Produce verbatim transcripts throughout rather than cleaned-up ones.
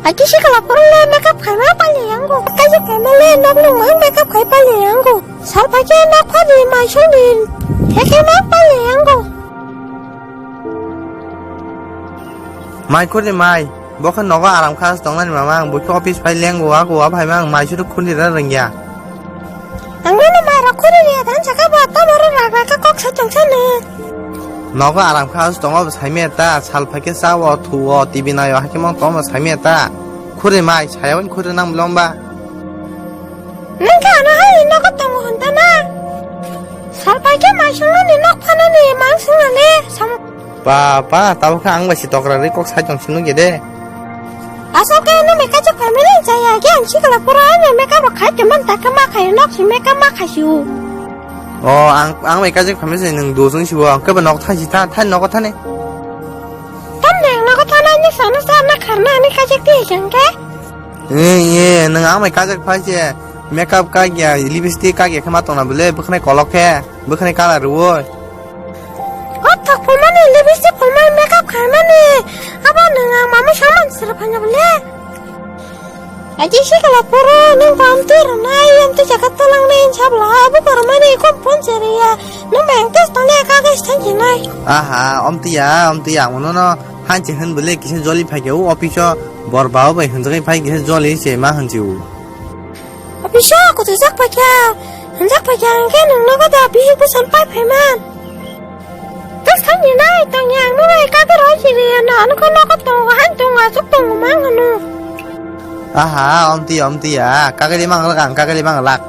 Aki sikla porole makeup khaima pali yango. Kaji khaima le nok nung mang makeup khai pali yango. Sal phai khe nok phadi mai songdi. Heke ma pali yango. Mai khurdi mai. Bo khe nogo aram kha tongnani mama ang bo khe office phai lengo ago a phai ma ang mai suru khurdi ra rengya. Ang no mai rok khurdi ya dan saka ba ta moro rak rak kok sa chang sa ne. Nogo aram kha tongo bo sai me ta sal phai khe cha o thu o T V nai o hakhe mong tongo bo sai me ta. Khurdi mai saya win khurdi nang bolong ba. Nang kha ano hai nogo tongo hon ta na. Sal phai khe mai sung ni nok phano ni mang sung ne sam. Ba, ba, tabo khe ang bai si tokra ri kok sai tong sinu ge de. Asok khe no makeup khaimani jaya ge ang sikla pura ani makeup rok khai te man ta khe ma khai nok si makeup ma khai si u. O, ang, ang makeup khaimani jaya nung do sung si bo ang khe ba nok thang si tha, tha nok thani. Tam ne nok thana ni sana sana kharna ani kajak ti jang khe. Eh, eh, nung ang makeup phai se makeup ka ya lipstick ka ya khe ma tong na bole bwkhnai kolok khe bwkhnai color rwoi. Kothok phulmani, lipstick phulmani, makeup khaimani. Abo nwng ang mama saman sir phanya bole. Aji sikla poro nwng bam twi rwnai, yang twi jaga talang nai sabla. Abo kormani kom phone seriya. Nwng bang test tang ya kaga sthang jinai. Aha, omtiya, omtiya, ang nono hanche hwn bole kisa joli phai o office o bor bao bai hwnjagai phai kisa joli se ma hwnji o. Office o kuchujak paikha, hwnjak paikha hwnkhe nwng nogo da bihik bwsal pai phaiman. Tei sakni nai tongya ang nwnai kagwi rw siri ano, ano khe nogo tongo, han tongo, aswk tongo mang hwno. Aha, omtiya, omtiya, kagwi manglak ang, kagwi manglak.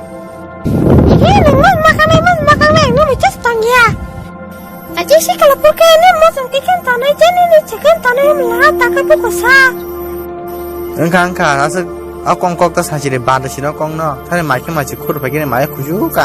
Ihe, nwng mang makanai, mang makanai, ang nwnai just tongya. Aji sikla purkhe ani mosong khe khen tonwi chini ni chikhen tonwi mla taka buko sa. Wngkha wngkha aswk a kong kok ta sachiri bada sino kong no thani maikhe maichi khur phaikhe mai khuju ka.